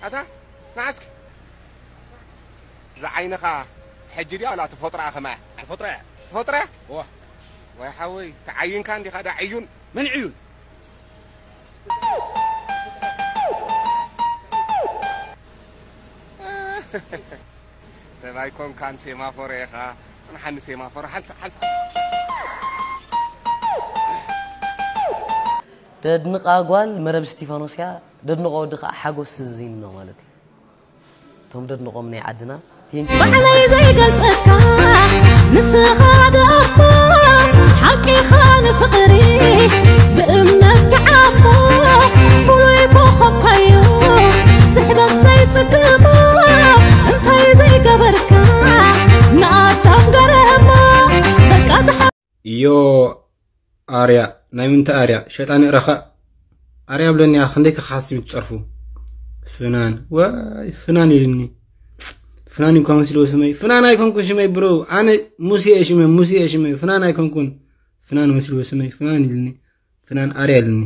ኣታ ንዓስኪ እዛ ዓይንኻ ሕጂ ድያ ዋላ ተፈጥሮኣ ከማያ? ተፈጥሮያ። ተፈጥሮያ? እዋ። ወይ ሓወይ፣ ተዓይንካ እንዲኻ ዳ ዕዩን? መን ዕዩን? ሰብ ኣይኮንካን፣ ሴማፎር ኢኻ። ጽንሓኒ ሴማፎር፣ ሓንሳእ፣ ሓንሳእ። ደድንቓ ጓል መረብ እስቲፋኖስ እያ፣ ደድንቖ ወዲ ኸዓ ሓጎስ ዝይምኖ ማለት እዩ። እቶም ደድንቖም ናይ ዓድና። Thank you። ባዕለይ ዘይገልጸካ ንስኻ ደኣሞ ሓቂኻ ንፍቕሪ ብእምነት ትዓሞ ፍሉይ ኮኸብካዮ ስሕበት ዘይጽግሞ እንታይ ዘይገበርካ ንኣዳም ገረሞ በቃ ተሓ- ዮ ኣርያ፣ ናይ ምንታይ ኣርያ? ሸጣን እረኻ ኣርያ ብለኒ፣ ኣያ ክንደይ ክሓስብ ትጸርፉ? ፍናን፣ ዋይ ፍናን ኢልኒ። ፍናን እኳ መስልዎ ስመይ። ፍናን ኣይኮንኩን ሽመይ ብሮ። ኣነ ሙሴ እየ ሽመይ፣ ሙሴ እየ ሽመይ። ፍናን ኣይኮንኩን። ፍናን መስልዎ ስመይ። ፍናን ኢልኒ። ፍናን ኣርያ ኢልኒ።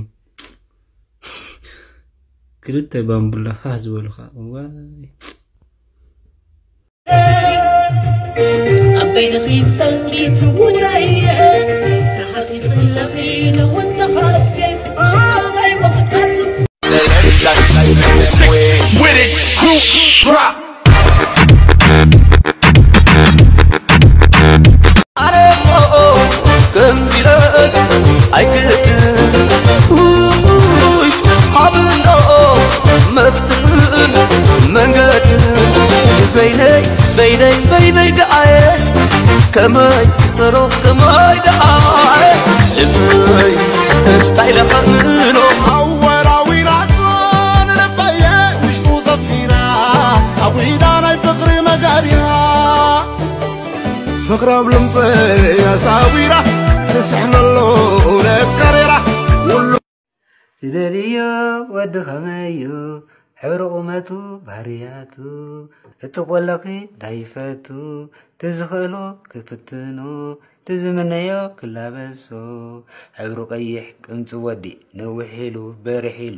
ክልተ ባምቡላ ሃህ ዝበሉኻ። ዋይ። ኣብ በይንኺ ብሰንኪ ትውለየ፣ ተኻሲኺ ኣለኺ ንውን ተኻስየ፣ ኣበይ መኽዳቱ? With it, group drop. ኣነ እሞ ከምዚ ኢለስ ኣይክእልን። ውይ፣ ሓብኖ መፍትሕን መንገድን በይነይ፣ በይነይ፣ በይነይ ደኣየ። ከመይ ክሰሮ፣ ከመይ ደኣየ። ልበይ እንታይ ደኸምኖ? ኣወራዊራቶ ንልበየ ውሽጡ ዘፊራ፣ ኣብ ኺዳ ናይ ፍቕሪ መጋርያ። ፍቕሪ ኣብ ልምበይ ኣሳዊራ፣ ትስሕነሎ ለቀሬራ። ኩሉ ትደልዮ ወዲ ኸመዩ፣ ሕብሪ ቁመቱ ባህርያቱ፣ እቲ ቆለኺ እንታይ ይፈቱ፣ ትዝኽእሎ ክፍትኖ፣ ትዝምነዮ ክላበሶ። ሕብሩ ቀይሕ ቅምጽ ወዲ፣ ነዊሕ ኢሉ፣ በሪሕ ኢሉ፣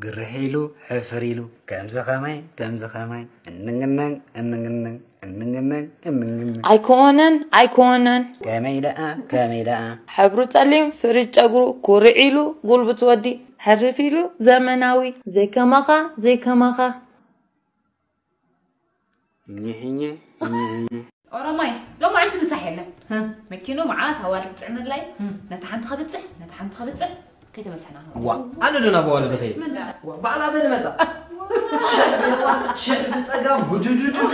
ግርሕ ኢሉ፣ ሕፍር ኢሉ፣ ከምዚ ኸማይ፣ ከምዚ ኸማይ፣ እንግነን፣ እንግነን፣ እንግነን፣ እንግነን። ኣይኮነን፣ ኣይኮነን። ከመይ ደኣ፣ ከመይ ደኣ። ሕብሩ ጸሊም፣ ፍርጭ ጨጉሩ፣ ኩርዕ ኢሉ፣ ጉልቡት ወዲ፣ ሕርፍ ኢሉ፣ ዘመናዊ። ዘይከማኻ፣ ዘይከማኻ። እኝሕኘ፣ እኝሕኘ። ኦሮማይ፣ ሎማዓንቲ ምሳሕ የለን። ህ። መኪኑ መዓት ኣዋልድ ትጽዕነላይ። ህ። ነታ ሓንቲ ከብጽሕ፣ ነታ ሓንቲ ከብጽሕ፣ ከይተበጽሕና ክንወጽእ። ዋ፣ ኣነ ዶ ናብ ኣዋልድ ከይድ? መን ደኣ? ዋ፣ ባዕላ በል መጻ። ሽሕ ብጸጋም፣ ሁዱዱዱዱዱ።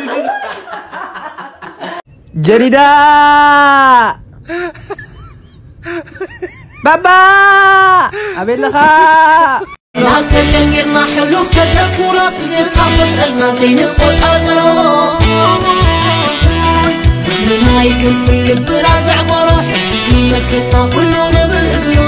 ጀሪዳ! ባባ! ኣበይ ኣለኻ? ናብ ተጨንጊርና ሕሉፍ ተዘክሮት ዝተፈጥረልና ዘይንቆጻጸሮ። ስምና ይግንፍል ልብና ዘዕቆሮ ሕጂ መስለና ኩሉ ነብርብሮ።